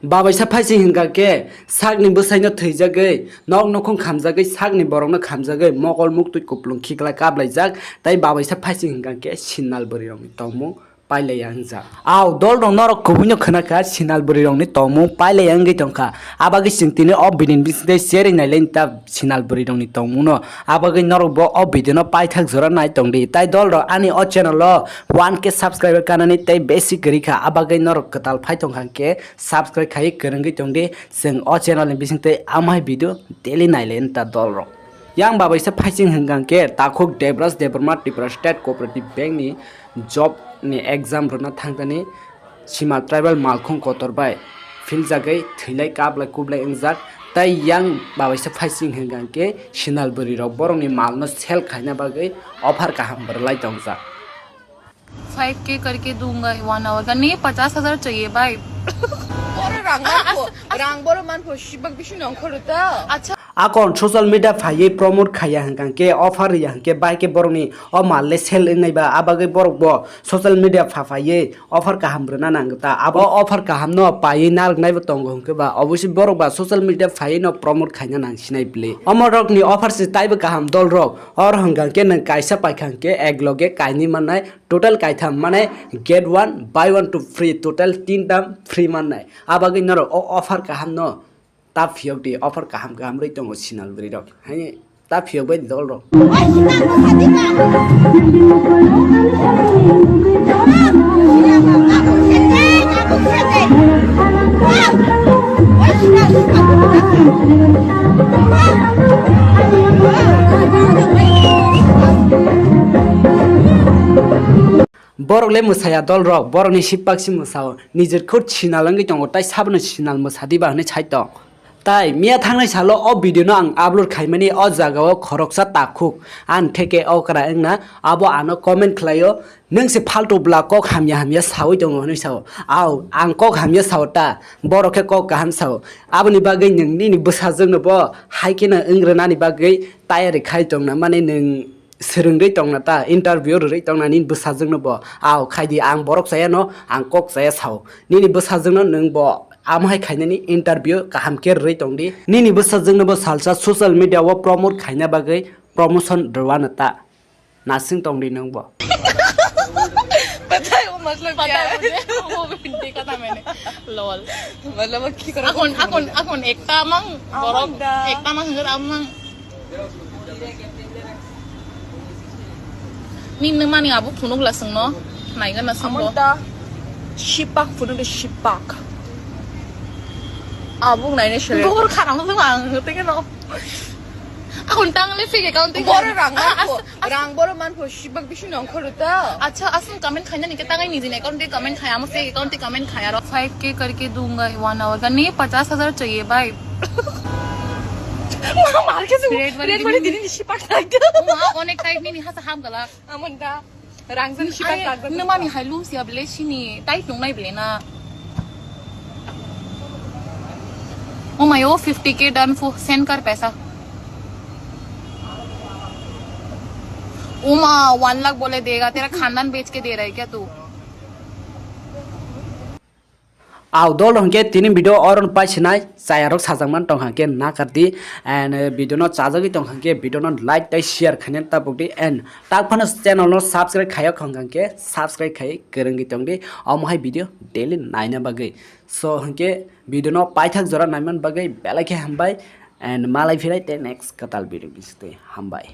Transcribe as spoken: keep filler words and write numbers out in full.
Babaisa phaising hwnkha khe sakni bwsaino thwijagwi, nok nukhung khamjagwi, sakni borokno khamjagwi, mokol muktwi kuplung khiklai kaplaijak, tai babaisa phaising hwnkha khe sinal bwrwirokni tongmung pailaiya wngjak. Au dolrok norok kubuino khwnakha sinal bwrwirokni tongmung pailaiya wngwi tongkha. Abagwi chwng tini o video ni bisingtwi cherwi nailai ta sinal bwrwirokni tongmungno. Abagwi norok bo o video no paithak jora nai tongdi. Tai dolrok ani o channel o one K subscriber kanani tei basic kwrwi kha. Abagwi norok kwtal phai tongkha khe subscribe khai kwrwngwi tongdi. Chwng o channel ni bisingtwi amhai video daily nailai ta dolrok. Yang babaisa phaising hwnkha khe takhuk Debraj Debbarma Tripura State Cooperative Bank ni job ni exam rwna thangtani sima tribal malkhung kotor bai philjagwi thwilai kaplai kuplai wngjak, tai yang babaisa phaising hwnkha khe sinal bwrwirok borokni malno sell khaina bagwi offer kaham rwlai tongjak. Five के करके दूंगा one hour का। नहीं, पचास हजार चाहिए भाई। Oro rang manpho, rang boro manpho, sibak bisi nongkhoro ta. अच्छा। Akon social media phaiwi promote khaiya hwnkha khe offer rwya hwnkhe bai khe borokni o mal le sell wngnai ba, abagwi borok bo social media pha phaiwi offer kaham rwna nang ta. Abo offer kaham no paiwi narwknai bo tongo hwnkhe ba, obviously borok ba social media phaiwi no promote khaina nang sinai bwle. Omo rokni offer se taibo kaham dolrok, oro hwnkha khe nwng kaisa paikha hwnkhe ek loge kainwi mannai, total kaitham mane get one buy one to free, total tinta free mannai. Abagwi norok o offer kaham no ta phiyok di, offer kaham kaham rwi tongo sinal bwrwi rok. Haini ta phiyok bai dol rok. Borok le mwsaya dol rok, borok ni sipak si mwsao, nijor khud sinal wngwi tongo, tai sabono sinal mwsadi ba hwnwi sai tong. Tai miya thangnai salo o video no ang upload khaimani, o jaga o khoroksa takhuk ang theke okra wngna, abo ano comment khlaio, "Nwng se phalto bwla, kok hamya hamya sawi tongo," hwnwi sao. Au, ang kok hamya sao ta, borok khe kok kaham sao. Aboni bagwi nwng nini bwsajwk no bo hai kheno wng rwnani bagwi tayari khai tongna, mane nwng swrwngwi tongna ta, interview rwrwi tongna nini bwsajwkno bo. Au khaidi, ang borok chaya no, ang kok chaya sao. Nini bwsajwkno nwng bo amo hai khainani interview kaham khe rwrwi tongdi. Nini bwsajwkno bo salsa social media o promote khaina bagwi promotion rwano ta. Nasing tongdi nwng bo. पता है वो मतलब क्या है? वो हिंदी का था मैंने। Lol। मतलब वो की करो? Akon, akon, akon ekta mang, borok ekta mang hwnwi amang. Ni nwng mani abo phunuk la swngno, naigana swngbo. Amon ta shipak phunuk de shipak. Abuk naine shere. Bor khanam swng ang teke no. Akon tang le fake account teke. Bor rang manpho, rang bor manpho shipak bisi nongkhoro ta. Acha aswng comment khaina nike tagai nijini account te comment khai, amo fake account te comment khai aro. Five के करके दूंगा one hour का। नहीं, पचास हजार चाहिए भाई। मार के से रेड वाली रेड वाली दीदी। दीदी निशी पाक लाग गया। Wah, onek type ni ni hasa ham gala. Amon da rang jan shi पाक लाग गया। Numa ni hai lu sia ble sini, tight nung nai ble na. Oh my, oh fifty K done फो, send कर पैसा। ओ माँ, वन लाख बोले देगा, तेरा खानदान बेच के दे रहा है क्या तू? Au dol hwnkhe tini video oron paisinai chayarok sajakman tongkha khe nakardi, and, eh, video no chajagwi tongkha khe video no like tei share khaina tabukdi, and tak phano channel no subscribe khayok hwnkha khe subscribe khai kwrwngwi tongdi omo hai video daily naina bagwi. So hwnkhe video no paithak jora naiman bagwi belai khe hambai, and malai philai tei next kwtal video bisingtwi hambai.